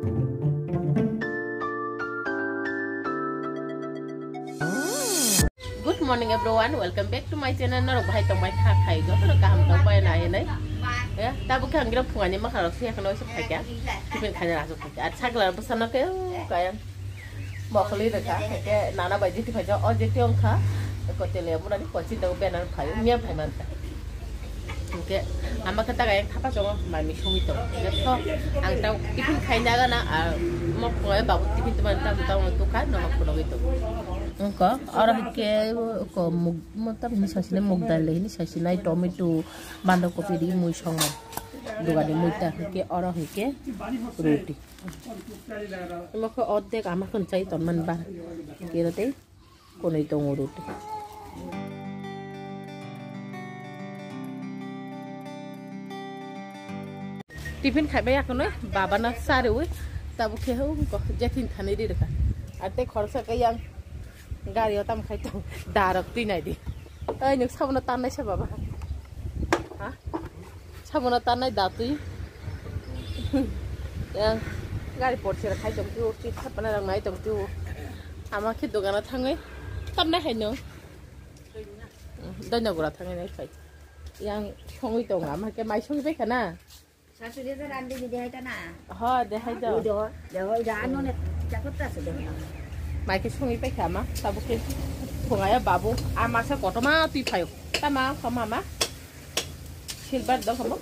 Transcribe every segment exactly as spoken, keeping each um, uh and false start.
Good morning everyone, welcome back to my channel. Norok bahai tongbai kha khai, joto no kaham tongbai na hinai. Ya, tabu khe ang giro phungani makha rok siya khano se phaikya. Tiffin khanya rasu phaikya. Ar sakla bwsano khe kaya. Mokoli rekha, ke nana bai jiti phaikya, o jiti ongkha. Ko tele murani kochi do benar phai, miya phai man. Hingke ama khe taga yang thapa chongo mami songwi tongo. Hingke tho ang tau tiffin khaina gana, a, mok phungai babu tiffin tuma tam tam tuka no mok phunogwi tongo. Wngkha oro hingke ko muk, mo tam hini sasine muk dal hini sasine tomato banda kopi ri mui songma dogani mui ta hingke oro hingke roti. Ama khe ordek ama khe chai ton man ba hingke roti. Konwi tongo roti. Tiffin khaibai yakunwi babano sariwi tabuk khe hwnkhe jethin thani ri rwkha. Ar tei khoroksa khe yang gari o tamo khai tong darok twi nai di. Oi nwk sabono tannai se baba. Ha? Sabono tanai datwi. Yang gari porse khai tong tu, ki thapna rang nai tong tu. Ama khe dogana thangwi tamna hai no. Doina gura thangwi nai phai. Yang songwi tong ama khe mai songwi bai khana. Sasuri de randi ni dehai ta na. Ha, dehai do. Ui do, de hoi da ano ne chakot ta se de. Mai khe songwi pai kha ma, tabuk khe thongaya babu, ama se kotoma twi phaio. Tama kha mama. Silver do kha mo?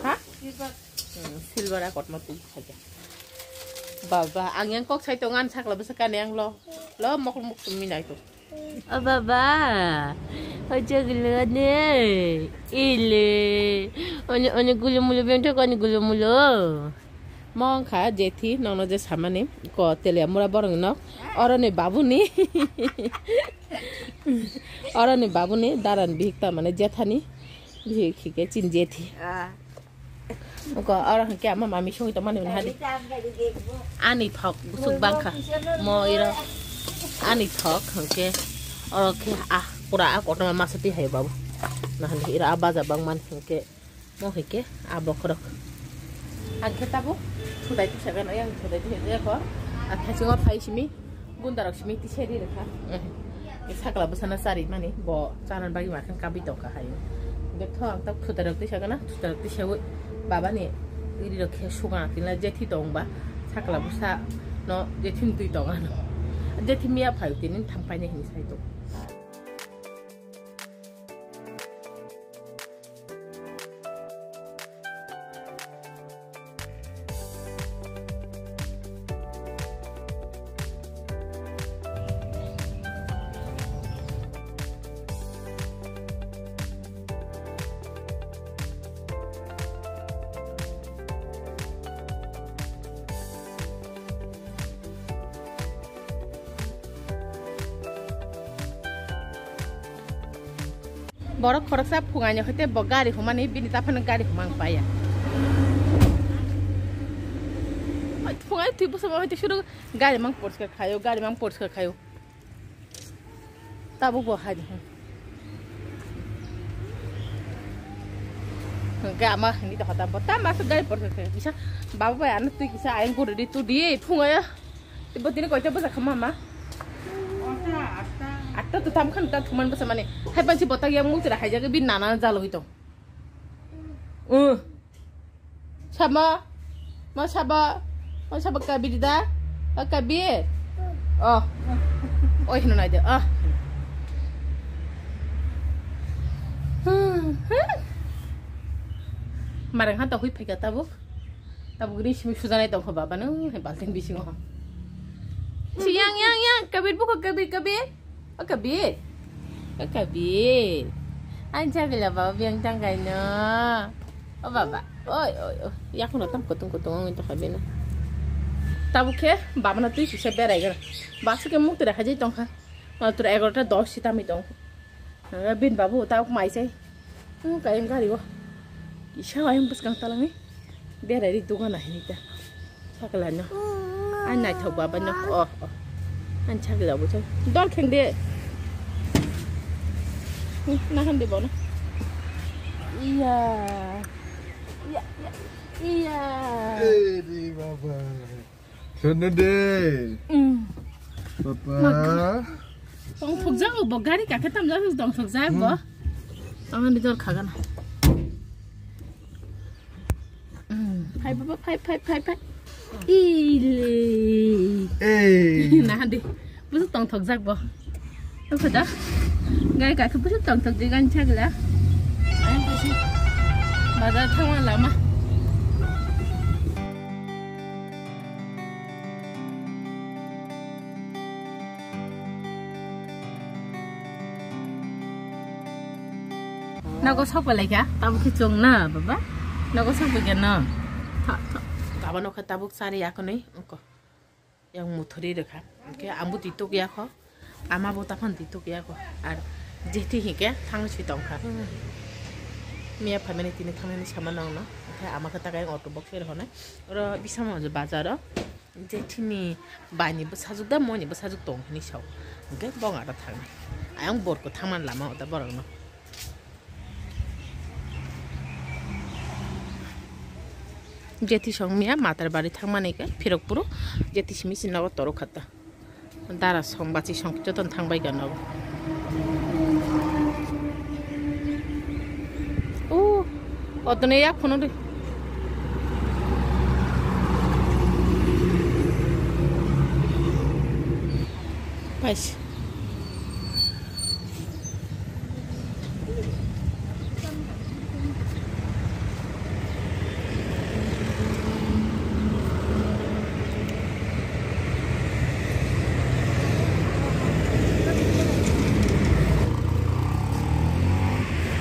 Ha? Silver. Hmm, silver a kotoma twi phaikha. Baba, ang yang kok sai tong an sakla bwsa kani ang lo. Lo mokol mok tumi nai to. O baba, o jaglo ne. Ile. Oni, oni gulu mulu bento kani gulu mulu. Mong kha jethi nono je samani ko tele mura borong nok. Oro ni babu ni. Oro ni babu ni daran bihik ta mane jethani bihik hike chin jethi. Ah. Ko oro hike ama mami songwi tongmani hwnwi hadi. Ani thok busuk bangkha. Mo iro ani thok hike oro khe ah pura a kotorma masa twi hai babu. Nahani iro a baja bangmani hike. Mo hai khe a bokhorok. Ang khe tabuk thudai tisa gano, yang thudai tisa gano. A thaisingo phai simi, gundarok simi tisa ri rwkha. Eh, sakla bwsano chari mani, bo chanan bagwi ma khe kabui tongkha hai. Betho ang tabuk thudairok tisa gana, thudairok tisa wi babani rirok khe suga tila jethi tongba, sakla bwsa no jethi twi tong ano. Jethi miya phai tini thang paine hini sai tong. Borok khoroksa phungaini hoite bo gari humani bini taphano gari humang paya. Phungai twi bwsamo hoite suru gari mang porska khayo, gari mang porska khayo. Tabuk bo hai. Hwnkhe ama hwnwi tongkha ta bo ta masa gari porsa khe kisa babu bai ano twi kisa ayang guri di tu di phungayo. Ibo tini koita bwsa kha mama? Atta tu tam khan ta thuman bwsa mani. Hai pansi botak yang mung tira haijak bi nana jalogwi tong. Uh. Sabo, ma sabo, ma sabo kabir da, o kabir. Oh, oi hino nai de, oh. Marang han to hui phaika tabuk, tabuk ri simi sujanai tongkho baba nung hai balting bisingo. Si yang yang yang kabir buko kabir kabir. O Kabir. O Kabir. Ang chagila baba biyang tangkai no. O baba. Oi, oi, oi. Yakuno tam kutung kutung ang itu kabina. Tabuk khe baba na tui sisa berai gara. Basu ke muk tira hajai tongkha. Ma tura egarota dos si tami tong. Bin babu tabuk mai sai. Hmm, kayang gari o. Kisa ayang bwskang talangwi. Berai ri dugan ahini ta. Sakla no. Ang naithok baba no. Oh, oh. Ang sakla bo chang. Dor kheng de. Hmm, nahan de bono. Iya. Iya, iya. Iya. Eh, di baba. Sana de. Mm. Papa. Tongthokjak bo, gari kakhe tamjak tongthokjak bo. Ang ni dor khagana. Mm. Phai baba, phai, phai, phai, phai. Ile. Ei. Na de. Busu tongthokjak bo. Ang khe da. Gari kakhe busu tongthok di gani chagla. Ang busu. Bazar thangma lama. Nogo sok bai laikha, tamo khe chwng na, baba? Nogo sok bai kha no? Tha, tha. Baba nokha tabuk chari yakhwnwi, wngkha. Yang muthuri rwkha. Hwnkhe ambo twi tuk yakho. Ama bo taphang twi tuk yakho. Ar jethi hinkhe thangwi swi tongkha. Miya phaimani tini thangnani sama nangno. Hwnkhe ama khe takai auto box se rwhornai. Oro bisamo bazaro. Jethini baini bwsajwk da, moini bwsajwk tong hinwi sao. Hwnkhe bong aro thangnai. Ayang borko thangmani lama o da borokno. Jethi song miya matar bari thangmani khe phirok phuru jethi simi si nogo toro khata. Dara song bachi song joton thangbai gana. O, otone yak phone de. Pais.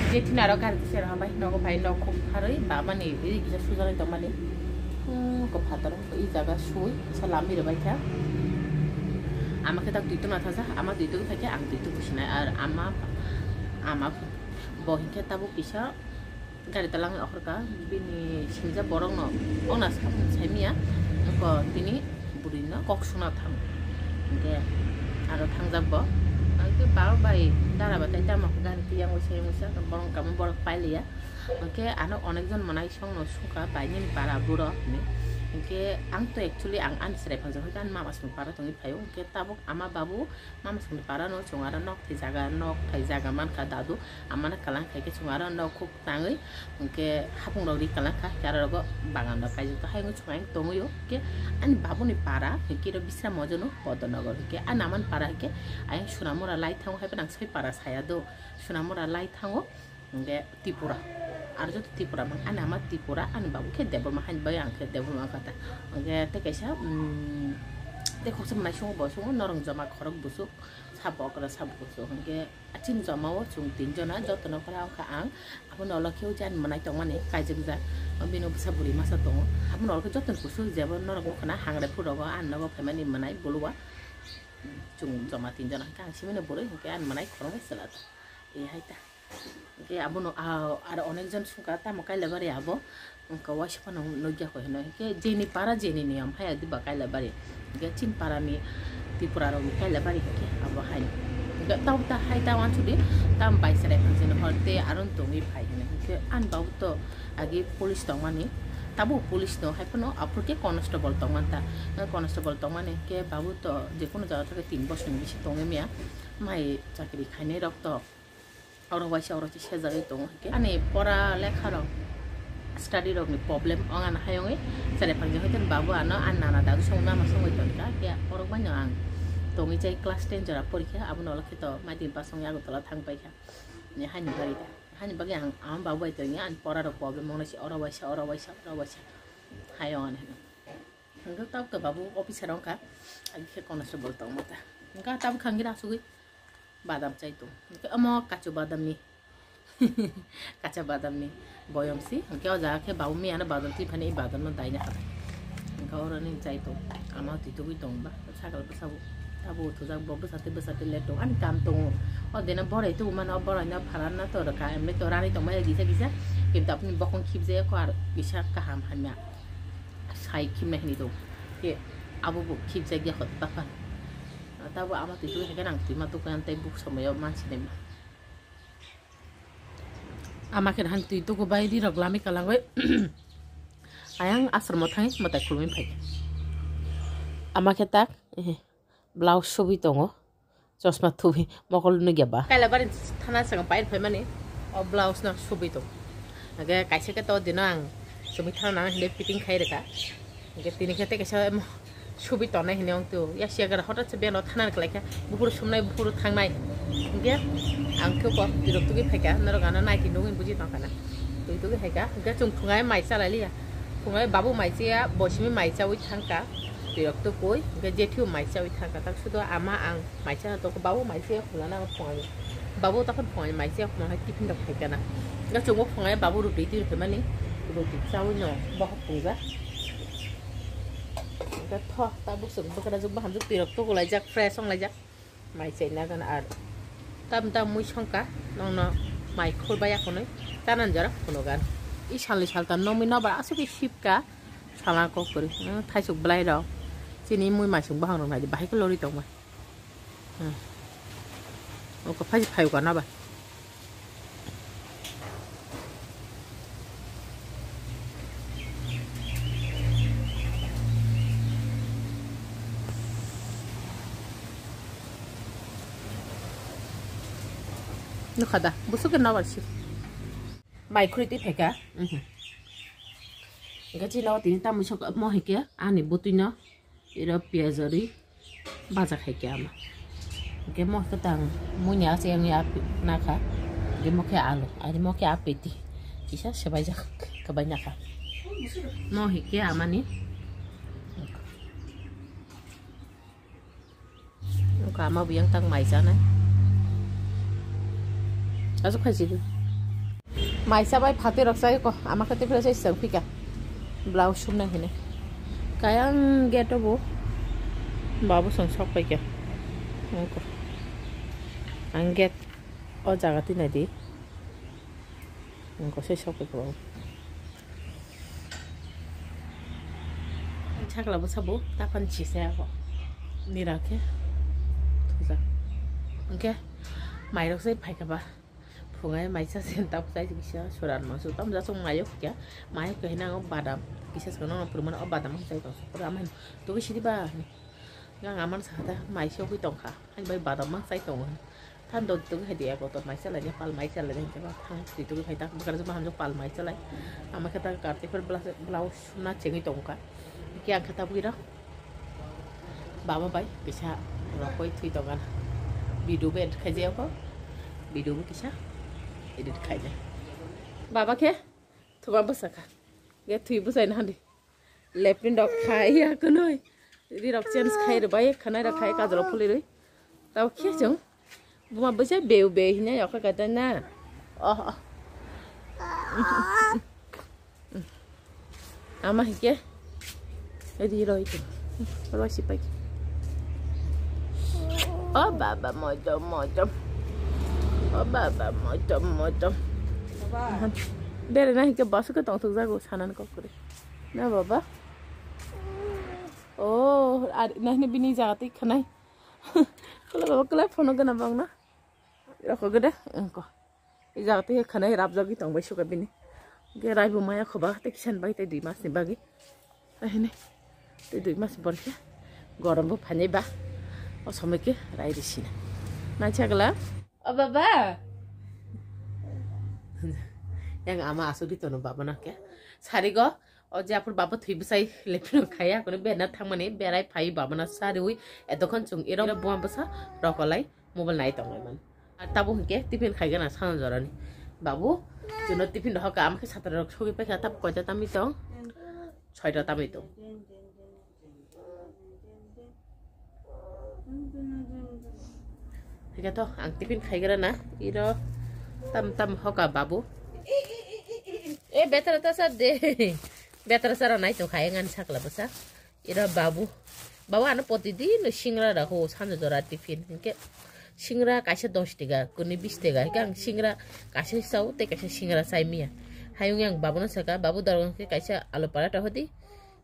Jethini aro gari kisa rw hambai nogo phai nok khuk pharwi babani ri kisa sujaknai tongmani. Hmm, ko phatar i jaga sui sa lami rwbai kha. Ama khe tak duitona thajak, ama duitona thakhe ang duitona sinai ar ama, ama bo hinkhe tabuk kisa gari talangwi okhorkha, bini singjak borokno ongna samung saimanya, wngkha tini bwrwino kok suna thang. Hwnkhe aro thangjak bo, hwnkhe baba bai dara bai tai tamo gari tiyangwi saiwi sa borok kamo borok pailiya. Hwnkhe ano onekjon mwnaisongno sukha bai nini para buro hinwi. Hwnkhe ang to actually ang ani chwrai phansa hwnkhe ani mama songni para tongwi phaio. Hwnkhe tabuk ama babu mama songni parano chwng aro nok thai jaga, nok thai jaga mankha dadu. Amano kalang khaikhe chwng aro nok khuk tangwi, hwnkhe hapung rok ri kalang kha, hwnkhe aro rogo bagan rok kaijak tong, hayung chwng ayang tongwi o, hwnkhe ani babuni para, hwnkhe ro Bisram Mojono Podonogor, hwnkhe ani amani para hwnkhe ayang Sunamura lai thango, haiphano ang sai para saya do, Sunamura lai thango, hwnkhe Tripura, aro joto Tripura mang, ani ama Tripura, ani babu khe Debbarma, haini bagwi ang khe Debbarma wngkha ta, hwnkhe tei kaisa, mm, tei khoksa mwnaisongo bo songo, norong joma khorok busuk, sabo okra sabo kuchuk, hwnkhe. Chini joma o chwng tin jona, joto no kwra wngkha ang. Abono ulo khe o jani mwnai tongmani kaijak jak. Bini bwsa bwrwi masa tongo. Abono ulo khe joto ni kusu jebo norok nukha na hangre phuru rogo, ani nogo phaimani mwnai buluwa. Chwng joma tin jona hwnkhe ang simino bwrwi hwnkhe ani mwnai khoroknwi chwla tong. E hai ta. Hwnkhe abono, ah, aro onek jon sungkha tamo Kailabari abo. Wngkha waisa phano nukya kho hino, hwnkhe jeni para jeni niyom hai adi ba Kailabari, hwnkhe chini para ni Tripura rok ni Kailabari hwnkhe abo hai, hwnkhe tamo ta hai ta wansukdi, tamo bai chwrai phansa ni hor tei aro tongwi phai hino, hwnkhe ani babu to agi police tongmani, tabuk police no hai phano aphuru khe constable tongmani ta, constable tongmani hwnkhe babu to jekunu jaga thangkhe tin bosor ni bisi tongwi maya, mai chakri khainai rok to. Oro waisa oro se sejagwi tongo hwnkhe. Ani pora lekha rok, study rok ni problem wng ani hayungwi chwrai phansa hwnkhe babu ano ani nana dadu songwi mama songwi tongkha. Khe borok bai no ang tongwi jai class ten jora porikha, abono ulo khe to maitri bus wngwi Agartala thang paikha. Ni haini bagwi da. Haini bagwi ang ama babu bai tongya, ani pora rok problem wngna se oro waisa, oro waisa, oro waisa. Hayung ani hino. Hwnkhe tabuk to babu officer wngkha. Agi khe constable tongma ta. Hwnkhe tabuk khangira asugwi. Badam chai tong. Hwnkhe omo kachu badam ni. Kacha badam ni boyom si. Hwnkhe o jaga khe babu miya no badam twi phani, i badam no daina kha. Hwnkhe oro ni chai tong. Ama twi tugui tong ba. Sakal bwsa bo. Abo thujak bo bwsa twi bwsa twi le tong. Ani kam tongo. O dena borai tong mano, o borai no pharan na to rwkha. Emni to rani tong maya kisa kisa. Kintu apni bokong khibjaya ko ar kisa kaham hamya. Sai khimna hini tong. Ke abo bo khibjak ya hot bakhan. Tabo ama twi tugui hwnkhe nang twi ma tukuyan tei buk somoyo mansi de ma. Ama khe han twi tuku bai ri rok lami kalangwi ayang asromo thangwi mwtai khulumwi phai. Ama khe tak, eh, blouse subi tongo. Chosma thubi mokol nugya ba. Kaila bari thana saka pair phaimani. O blouse no subi tongo. Age kaisa khe to dino ang chumi thana nang hinde fitting khai reka. Age tini khe te kaisa mo subi tonai hinde ong tu. Ya siya gara hotat se beno thana khlai kha. Buphuru sumnai buphuru thangnai. Age ang khe ko tirok tugui phaika. Norok ano nai ti nugui buji tong kana. Tui tugui phaika. Age chung thungai mai chalai liya. Thungai babu mai chiya, bosimi mai chaui thangka. Tirok tugui. Age jethiu mai chaui thangka. Tak sudo ama ang Mai chana toko, babu mai se khulana ang phungai. Babu tokon phungai mai se khulana hai tiffin rok khai kana. Ga chungo phungai babu roti twi khemani. Roti chawi no bohok phungja. Ga tho ta buk suk bukra juk baham juk tirok toko laijak, fresh ong laijak. Mai chai na gana ar. Tam tam mui songka nongno mai khurbai akhonoi tanan jora phunugan. I salni saltan nongmi nobar asuk i sipka sala kok kwrwi. Hmm, thaisuk belai rok. Chini mui maisuk bahang rok naidi bahai khe lori tongma. Hmm. Oko phai phai uka naba. Nukha da, busuk ke nabar si. Mai khuri ti pheka. Mhm. Enggak sih, lawa tini tamu sok mo heke ani butui no. Iro piyaj ori baja khai khe ama. Hingke mo khe tang munya se yang ya nakha. Hingke mo khe alu, ari mo khe apeti. Kisa sebaijak kebai nakha. Mo hingke amani. Oka ama buyang tang mai janai. Asuk khai sidi. Maisa bai phatwi rok sai ko, ama khe tei phira sai seng phika. Blouse sumna hine. Kayang gate bo. Babu song sok pai kya. Ang ko. Ang gate o jaga twi nai di. Ang ko sai sok pai ko. Chakla bwsa bo tapan chisa ko. Nira khe. Thuja. Oke. Mai rok sai phai kha ba. Phungai maisa sen tap chai kisa suran mangso tam ja song mayo kya. Mayo khe hinang o badam. Kisa song no purman o badam chai tong. Pura man to kisi di ba. Yang aman sa ta mai so hui tong kha. Ani bai badam mang chai tong. Than do to khe dia ko to mai chalai pal mai chalai de ba thang ti to khai ta bakar ma hamjo pal mai chalai. Ama khe ta karti phar blouse na chengwi tong kha. Kya khe ta bui ra. Baba bai kisa rokoi thui tongan. Video bo edit khai jaya ko. Video bo kisa edit khai jaya. Baba khe thuma bwsa kha. Ge thui bwsai na handi. Lepin dok khai ya kunoi. Ri rok change khai rwbai khanai rok khai kajol phuli rwi. Tao khe chwng. Buma bwsa beu beu hinai yokha kata na. Oh, oh. Ama hike. Ri roi tu. Roi si pai. Oh baba motom motom. Oh baba motom motom. Baba. Bere na hike basu ke tong thuk jago sanan kok kore. Na baba. Oh, ar na hine bini jaga tei khanai. Kula baba kula phone gana bang na. Rokho gede, engko. I jaga tei khanai rabjagwi tongbai suka bini. Ge raibu maya khoba tei kisan bai tei dui mas ni bagwi. Ahini. Tei dui mas borkhe. Gorom bo phanai ba. O somoi khe rai risina. Nai chagla. O baba. Yang ama asugwi tono baba na khe. Sarigo. O je aphuru baba thwi bwsai lepino khaya kono berna thangmani berai phai baba na sariwi. Edokhon chung iro buma bwsa rokolai. Mobile nai tonglaimani. Ar tabuk hinkhe tiffin khaigana sana jorani. Babu, chwngno tiffin rohorkha, ama khe satara rok sogwi paikha, tabuk koita tamwi tong? Soita tamwi tong. Hingkhe to ang tiffin khaigrana, iro tam tam hoka babu. E betra ta sa de. Betra sara nai tongkha, engani sakla bwsa. Ira babu. Babu ano protidin no singra raho sanjo jora tiffin. Hinkhe singra kaisa dos tega, kuni bis tega. Hinkhe ang singra kaisa sao tei kaisa singra chai maya. Hayung yang babu no saka, babu dorgang khe kaisa alu paratha hodi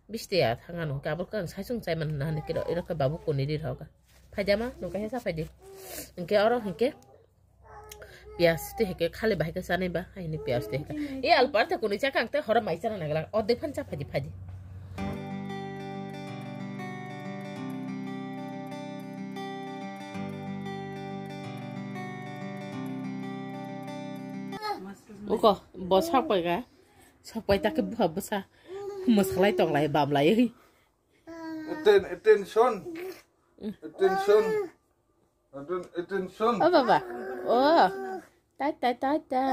bis tega thangano. Hinkhe abo khe ang saisung chai man na hinkhe iro khe babu kuni ri rahoka. Phaidi ama, nung kaisa sa phaidi. Hinkhe oro hinkhe Piyaj twi hai khe khali bahai khe chanai ba, hai hwnwi piyaj twi hai khe. E alpar tei kwnwi chakha ang tei horo mai chana nagwlak, ordek phano cha phaidi phaidi. Uko, bo sakpai ga. Sakpai ta khe buha bwsa. Mwsalai tonglai, bamlai. Atten-, attention. Attention. Atten-, attention. O baba. O. Tata, tata.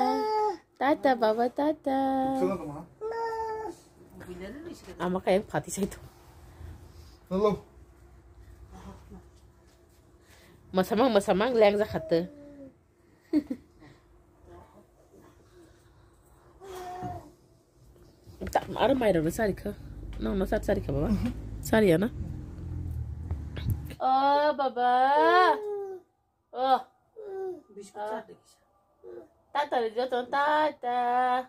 Tata, baba, tata. Attention tongma. Ama kaya pati sai to. Hello. Masamang, masamang, leng jakhatte. Ta-, aro mairok no chari kha. Nong no chari, chari kha baba. Chari ya na. O baba. O. Tata ri joto tata.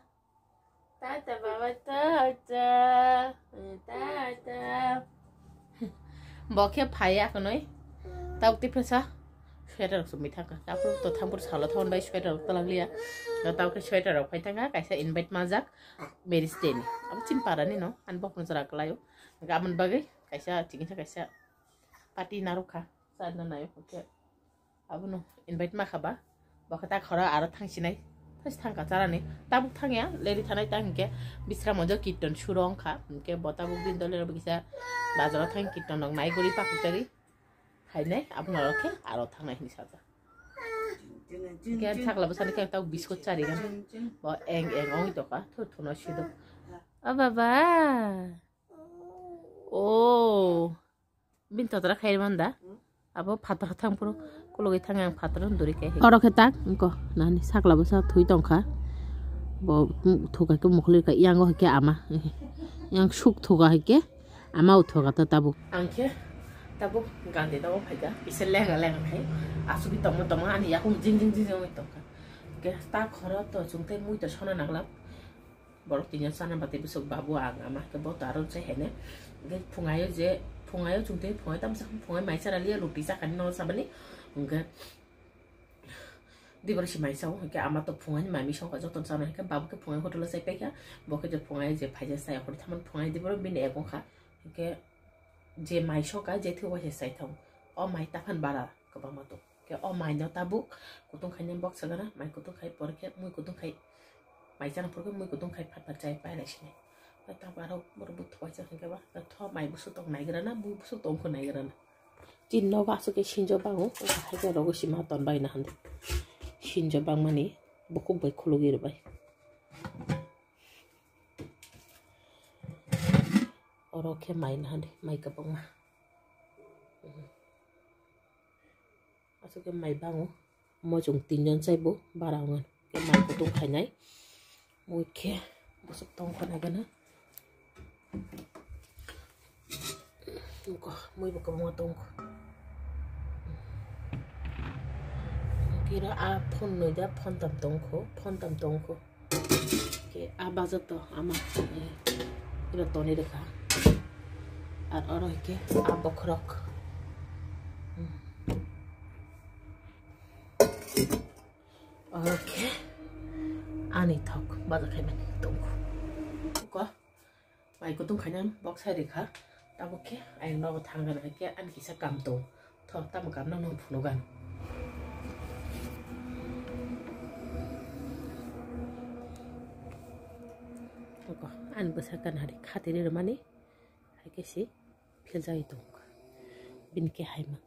Tata baba tata. Tata. Bo khe phai ya kwnwi. Tabuk tei phesa. Sweater rok chumui thangkha. Taphuru to thampuru salo thon bai sweater rok twlang liya. No tabuk khe sweater rok phai thangkha. Kaisa invite majak. Marriage day ni. Abo chini para ni no. Ani bokno jora kwlaio. Gamon bagwi kaisa chikisa kaisa party narwkha. Charna naio khe. Abono invite ma khaba. Bo khe ta khoro aro thangsinai. Thangsi thangkha charani. Tabuk thangya, leri thanai ta hinkhe bisra mojo kirton suro wngkha. Hinkhe bo tabuk din dole bo kisa bazaro thang kirton rok nai guri pakuk tari. Khainai, abono aro khe aro thangnai hinwi sajak. Hinkhe sakla bwsani khe tabuk biskot chari gana. Bo eng eng wngwi tongkha, thu thuno sido. O baba. O. Bini totra khairmani da? Hmm? Abo phataro thangphuru, kulugwi thang ang phataro duri khe. Oro khe tak, wngkha nani sakla bwsa thwi tongkha. Bo, mm, thuka khe mukhulwi kha, yango hai khe ama. Yang suk thuka hai khe, ama o thuka ta tabuk. Ang khe tabuk gandi nogo phaikha, kisa lenga lenga khai. Asugwi tongma tongma ani yakung jing jing jing jing wngwi tongkha. Khe ta khoro to chwng tei mui to sona nangla. Borok tinjon chana bati bwswk babu ang ama khe bo to aro se hene. Hwnkhe phungaio je, phungaio chwng tei phungai tamsa phungai mai chara liya luti chakani no sabani. Hwnkhe diboro si mai sao, hwnkhe ama to phungai ni mai misong kha joto chana, hwnkhe babu khe phungai hotel o chai paikha. Bo khe je phungai je phaija chai aphuru thaman phungai diboro bini ego kha. Hwnkhe je mai song kha je thwi waisa chai thang. O mai taphan bara kwbangma tong. Khe o mai no tabuk kutung khainai boksa gana, mai kutung khai por khe mui kutung khai mai chana por khe mui kutung khai phat phat chai pai lai sinai. Tabuk aro borok buthu waisa hwnkhe ba tho mai busu tong nai grana, mui busu tong kho nai grana. Chini nogo aswk khe sinjo bango, o hai khe rogo sima ton bai na hande. Sinjo bangmani bukhuk bai khulugwi rwbai. Oro khe mai na hande, mai kwbangma. Aswk khe mai bango, mo chwng tinjon chaibo bara wngan. Khe mai kutung khainai. Mui khe bwswk tong kho nai gana. Mui bo kwbangma tong kho. Kira a phone noi da phone tam tong kho, phone tam tong kho. Khe a bajar to ama, eh, iro toni rwkha. Ar oro khe a bokhorok. Hmm. Oro khe ani thok bajar khaimani tong kho. Ko mai kutung khaina bok sai rwkha. Tabuk khe ayang nogo thangna hai khe ani kisa kam tong. Tho, tamo kam no nung phunuk ang. Toko, ani bwsa gana ri khatiri rwmani, hai khe se philjagwi tongo. Bini khe hai ma.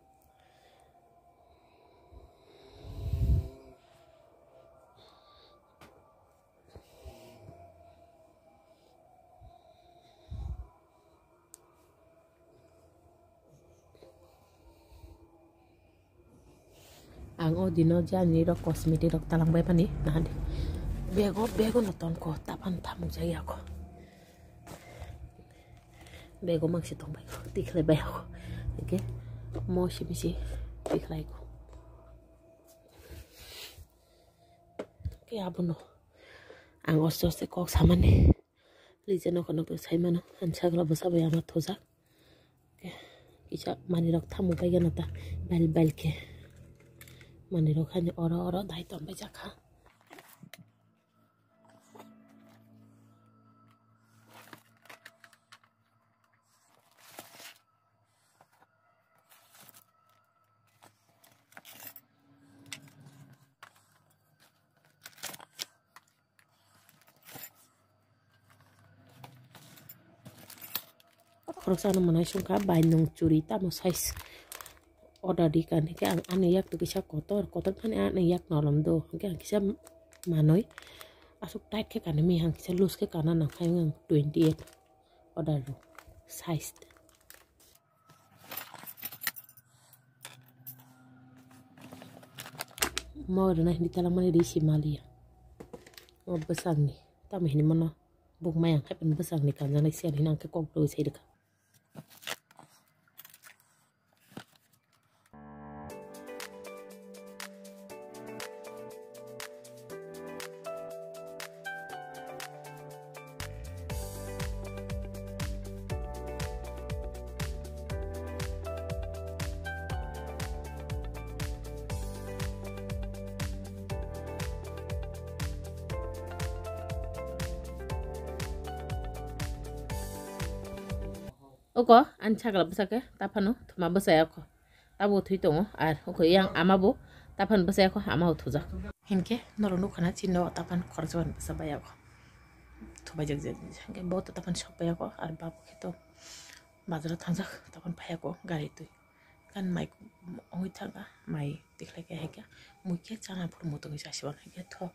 Ang o dino jani rok cosmetic rok talang bai mani nahadi. Bego, bego no tonko, tapan thamuk jaya ko. Bego mangsi tong bai ko, tikhlai bai ko. Oke, mo simi si tikhlai ko. Ke abono. Ang oste oste kok samani. Lije nokho nokho sai mano. Ani sagla bwsa bai ama thojak. Kisa manwi rok thamu pai gana ta. Bel bel khe. Manwi rok hani oro oro dai ton bai jakha. Khoroksa no manai songkha bai nwng churi tamo size order di kan hwnkhe ang ani yak to kisa kotor, kotor phani ani yak nw lom do hwnkhe ang kisa manwi aswk tight khe kanwi mihang kisa loose khe kana nang khe ang twenty eight order rw size. Mo rwna hindi talang mani ri si maliya. O bwsakni tamo hinwi mano buk mayang khai bwsakni kanjaknai siyan hinwi ang khe kok rwi sai rwkha. Oko ani sakla bwsakhe taphano thuma bwsaya kho. Tabuk thwi tongo, ar oko yang ama bo taphano bwsaya kho, ama bo thujak. Hinkhe norok nukha na chini nogo taphano khoroksa bwsa baya kho. Thubaijak je hinkhe bo to taphano sok baya kho, ar babo khe to bazaro thangjak taphano phaiya kho gari twi. Kan mai ongwi thangkha, mai tikhlai khe hai khe mui khe chana phuru muitu wngwi chasiban hai khe tho.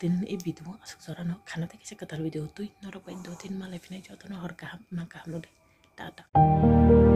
Tini e video aswk jorano khana tei kisa kwtal video twi norok bai do tin malai phinai jotono hor kaham mang kaham nukdi. Tata.